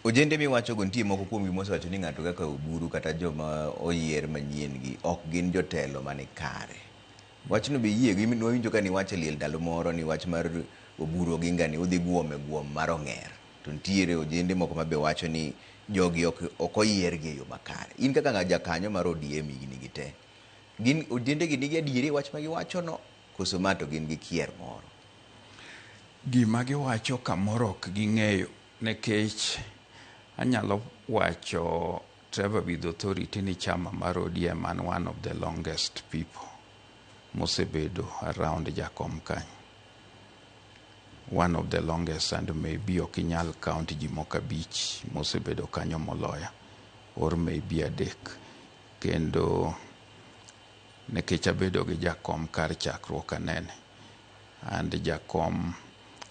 Ojende miwachogo nitie moko kuomgi mosewacho ni ng'ato kaka Oburu kata joma oyier manyien gi ok gin jotelo mani kare. Wachno be iyie go? Nwawinjo ka niwacho e liel ndalo moro ni wach mar Oburu Oginga ni udhi guom e guom mar ong'er. To nitiere ojende moko ma be wacho ni jogi ok oyier gi e yo makare. In kaka ng'a jakanyo mar ODM higni gi te, gin ojende gi nigi adieri e wach ma giwacho no koso ma to gin gi kier moro? Gima giwacho kamoro ok ging'eyo, nikech anyalo wacho, Trevor, with authority ni chama mar ODM an one of the longest people mosebedo around jakom kanyo. One of the longest, and maybe ok inyal count ji moko abich mosebedo kanyo moloya or maybe adek. Kendo nikech abedo gi jakom kar chakruok anene, and jakom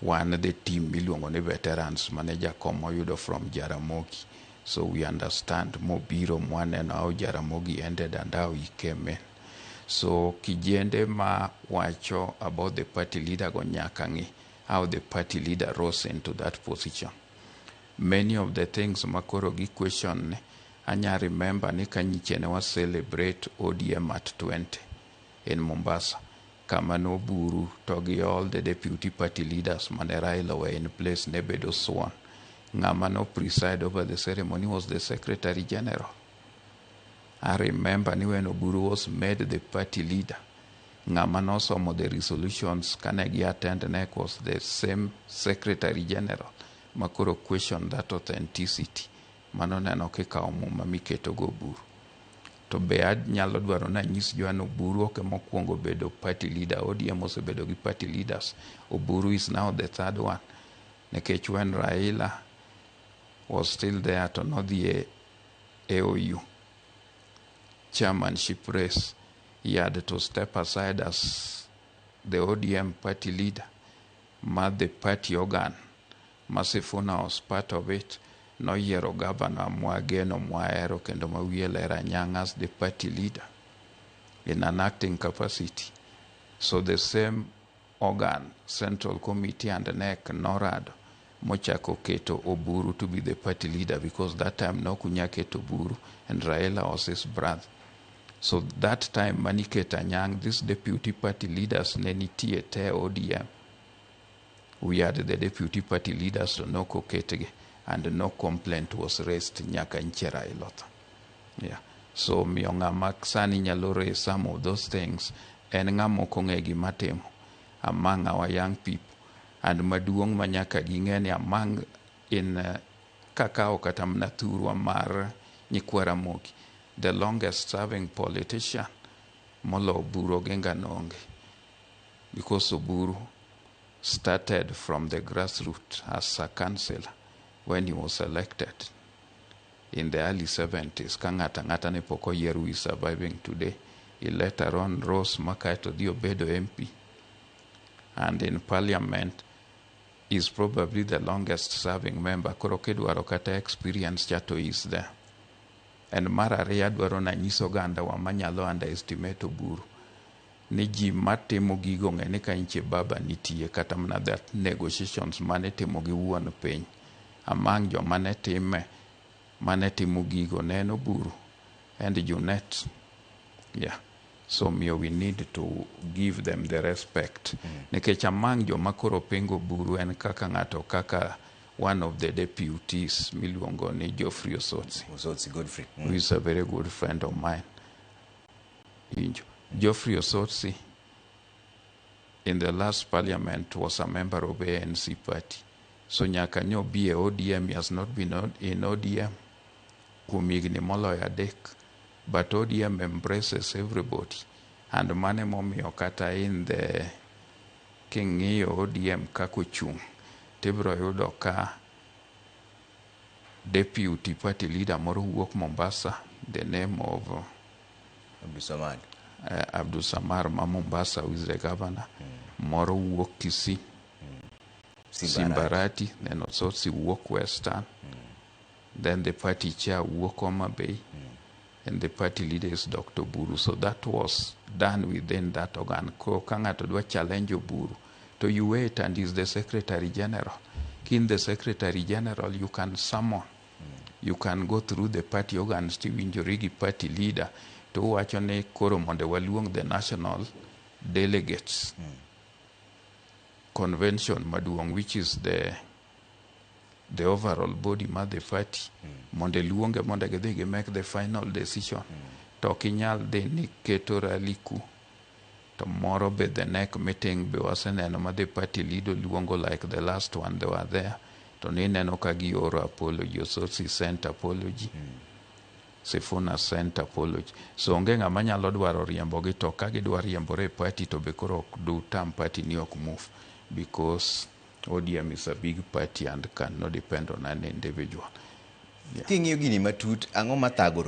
wan the team miluongo ni veterans mane jakom oyudo from Jaramogi, so we understand mobiro mwaneno how Jaramogi ended and how he came in. So kijende ma wacho about the party leader go nyaka ng'i how the party leader rose into that position. Many of the things makoro gi question ni, anya remember ni ka nyiche ne wa celebrate ODM at 20 in Mombasa, kama noburu to gi all the deputy party leaders mane Raila were in place ne bedo sworn. Ng'ama no preside over the ceremony was the secretary general. I remember ni when Oburu was made the party leader, ng'ama nosomo the resolutions kane gi attend NEC was the same secretary general makoro question that authenticity mano neno kikawo muma miketo go Oburu. To be anyalo dwaro ni anyis Joan, Oburu ok emokwongo bedo party leader. ODM osebedo gi party leaders. Oburu is now the third one, nikech when Raila was still there to nodhi e AOU chairmanship race, he had to step aside as the ODM party leader ma the party organ ma Sifuna was part of it noyiero governor mwageno, mwahero kendo ma wiye ler, Anyang', as the party leader in an acting capacity. So the same organ, Central Committee and NEC, norado mochako keto Oburu to be the party leader, because that time nokunya keto Oburu and Raila was his brother. So that time maniketo Anyang', these deputy party leaders ne nitie te ODM. We had the deputy party leaders to nokoketgi and no complaint was raised nyaka nche Raila otho. Yeah. So miyo ng'ama sani nyalo raise some of those things en ng'ama ok ong'e gima timo among our young people. And maduong' ma nyaka ging'e ni among in kakawo kata mana thurwa mar nyikwa Ramogi, the longest serving politician molo Oburu Oginga nonge, because Oburu started from the grassroots as a councillor when he was elected in the early 70s, ka ng'ato ang'ata ne pok oyier who is surviving today. He later on rose ma kaeto odhi obedo MP, and in parliament is probably the longest serving member. Koro kidwaro kata experience cha to is there. And mar ariyo, adwaro nanyis ogandawa manyalo underestimate Oburu ni ji matimo gigo ng'e ni ka nche baba nitie kata mana that negotiations mane timo gi wuon piny, among joma ne time mane timo gigo ne en Oburu and Junet. Yeah. So miyo we need to give them the respect, nikech among joma koro pingo Oburu en kaka ng'ato kaka one of the deputies miluongo ni Geoffrey Osotsi. Osotsi Godfrey. Who is a very good friend of mine. Winjo. Geoffrey Osotsi in the last parliament was a member of ANC party. So nyaka nyo bi e ODM, he has not been in ODM kuom higni moloyo 3. But ODM embraces everybody. And mane momiyo kata in the king'iyo ODM kaka ochung', tibiro yudo ka deputy party leader moro wuok Mombasa, the name of Abdulsamad. Abdul Samar ma Mombasa, who is the governor. Moro wuok Kisii, Simba Simbarati, then Osotsi wuok Western. Then the party chair wuok Homa Bay. And the party leader is Dr. Oburu. So that was done within that organ. Ko ka ng'ato dwa challenge Oburu, to you wait and he's the secretary general. Kin the secretary general, you can summon You can go through the party organs tiwinjori gi party leader to uwacho ni koro mondo waluong the national delegates convention maduong', which is the overall body mar the party, mondo iluonge mondo gidhi gi make the final decision. To ok inyal dhi ni keto rally ku to moro be. The next meeting be waseneno ma the party leader luongo, like the last one they were there, to nineno ka gioro apology. Osotsi sent apology, Sifuna sent apology. So onge ng'ama nyalo dwaro riembogi. To ka gidwa riembore e party, to be koro ok du tam party ni ok move, because ODM is a big party and cannot depend on an individual. King'iyo gini matut, ang'o mathago?